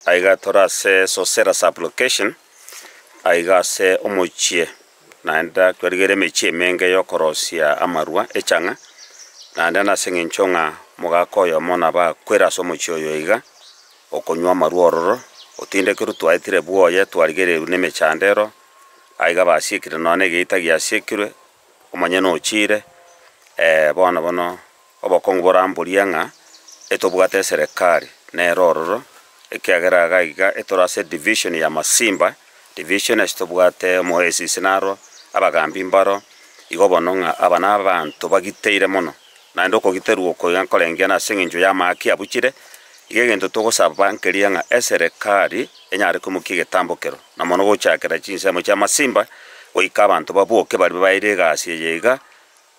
Aiga tore ase Sosera Sub-location, aiga ase omochie naende twarigereire emechie emenge yokorosia amarwa echang'a, naende nase eng'encho ng'a omogaka oyomo nabo akwere ase omochie oyo iga, okonywa amarwa ororo, otindekerwe twaetire bwoye twarigereirwe na emechando ero, aiga basiekire nonya na egeita giasiekirwe, omonyene ochire, bono bono Obokong'u boramborie ng'a etobwate eserekari nere ororo, ekiagera iga iga etore ase edivision ya Masimba division ase tobwate omoesisi naro, abagambi mbaro, igo bono ng'a aba na abanto bagiteire mono. Naende okogiterwa oko iga nkorengia nase eng'encho y'amaaki abuchire, iga egento togosaba nkeria ng'a eserekari enyare koimokia egetambo kero, na mono gochakera chinsemo chia Masimba, goika abanto baboke baria baire egasi eye iga,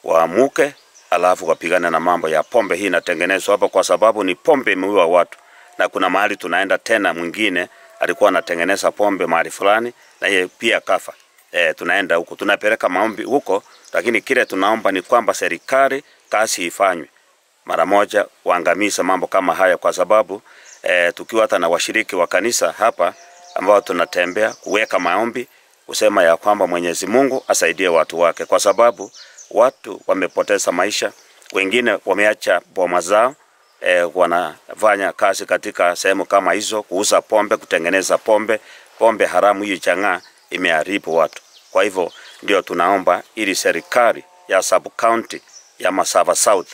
Waamuke alafu wapigane na mambo ya pombe hii inatengenezwa hapa kwa sababu ni pombe imeua watu na kuna mahali tunaenda tena mwingine alikuwa anatengeneza pombe mahali fulani na yeye pia akafa. Eh, tunaenda huko tunapeleka maombi huko, lakini kile tunaomba ni kwamba serikali kazi ifanywe mara moja waangamize mambo kama haya, kwa sababu eh, tukiwa hata na washiriki wa kanisa hapa ambao tunatembea kuweka maombi kusema ya kwamba Mwenyezi Mungu asaidie watu wake, kwa sababu watu wamepoteza maisha, wengine wameacha boma zao eh, wanafanya kazi katika sehemu kama hizo, kuuza pombe, kutengeneza pombe. Pombe haramu hii chang'aa imeharibu watu. Kwa hivyo ndio tunaomba ili serikali ya sub county ya Masaba South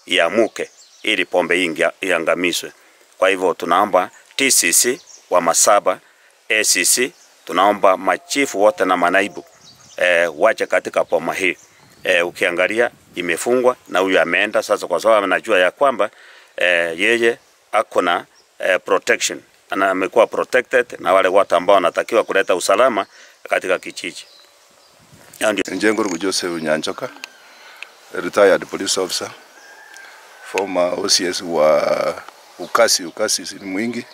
iamuke ili pombe hii iangamizwe. Kwa hivyo tunaomba TCC wa Masaba, ACC, tunaomba machifu wote na manaibu wache katika boma hii. Ukiangalia imefungwa na huyu ameenda sasa, kwa sababu anajua ya kwamba yeye ako na protection na amekuwa protected na wale watu ambao wanatakiwa kuleta usalama katika kijiji. Inche nkorokwa Joseph Nyanchoka, retired police officer, former OCS wa Ukasi, Ukasi ni Mwingi,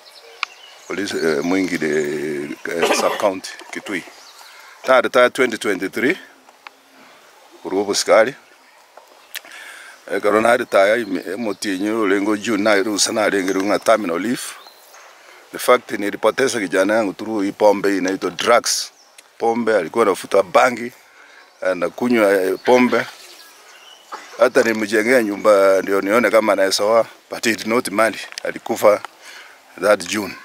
police Mwingi sub county Kitui. Na retire 2023 korwa obosikari, ekero na retire ime omotienyi orenge o June narusa narengerwe ng'a terminal leave. In fact nilipoteza kijana yangu through hii pombe hii inaitwa drugs. Pombe alikuwa anavuta bangi, anakunywa pombe. Hata nilimjengea nyumba ndio nione kama anaweza oa, but he did not marry. Alikufa that June.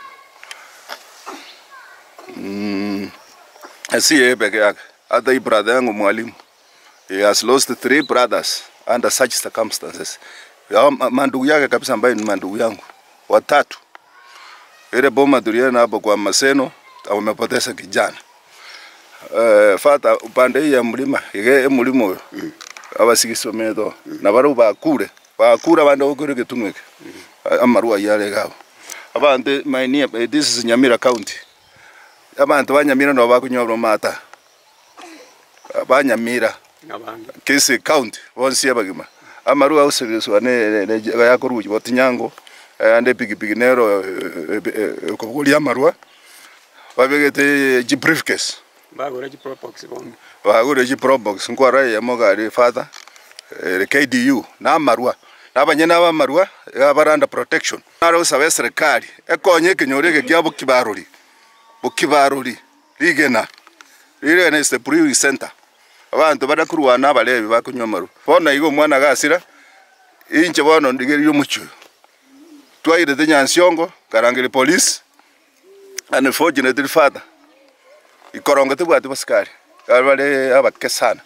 Si yeye peke yake, hata hii brother yangu mwalimu. He has lost three brothers under such circumstances. Ya, mandugu yake kabisa ambaye ni mandugu yangu watatu. Ile boma tulienda hapo kwa Maseno wamepoteza kijana. Fata upande hii ya mlima ige emulimo oyo abasigisometo na barabwo bakure bakure abande gokora egetunwa eke amarwa ayio are iga abwo. Abanto my near this is Nyamira county, abanto ba Nyamira nabo bakonyora amata ba Nyamira Kisii county bonsi abagima amarwa agosegeswa ne ne yakorwa Botinyango ande epikipiki nero ekobogoria amarwa babegete chibriefcase. Bagure chiprobox bono. Bagure chiprobox nkwarora eyemo iga aria father ere KDU na amarwa na abanyene aba amarwa iga bare under protection. Nare gosaba eserekari ekonye ekenyoro eke kia Bokibarori, Bokibarori rigena, rigena is the brewing center. Abanto bare korwana abarebi bakonywa amarwa. Bono iga omwana agasira, inche bono ndigererie omochie oyo. Twairete Nyansiongo, nkarangeria police, unfortunately father, ikorongo tebwati basikari, bare abake sana.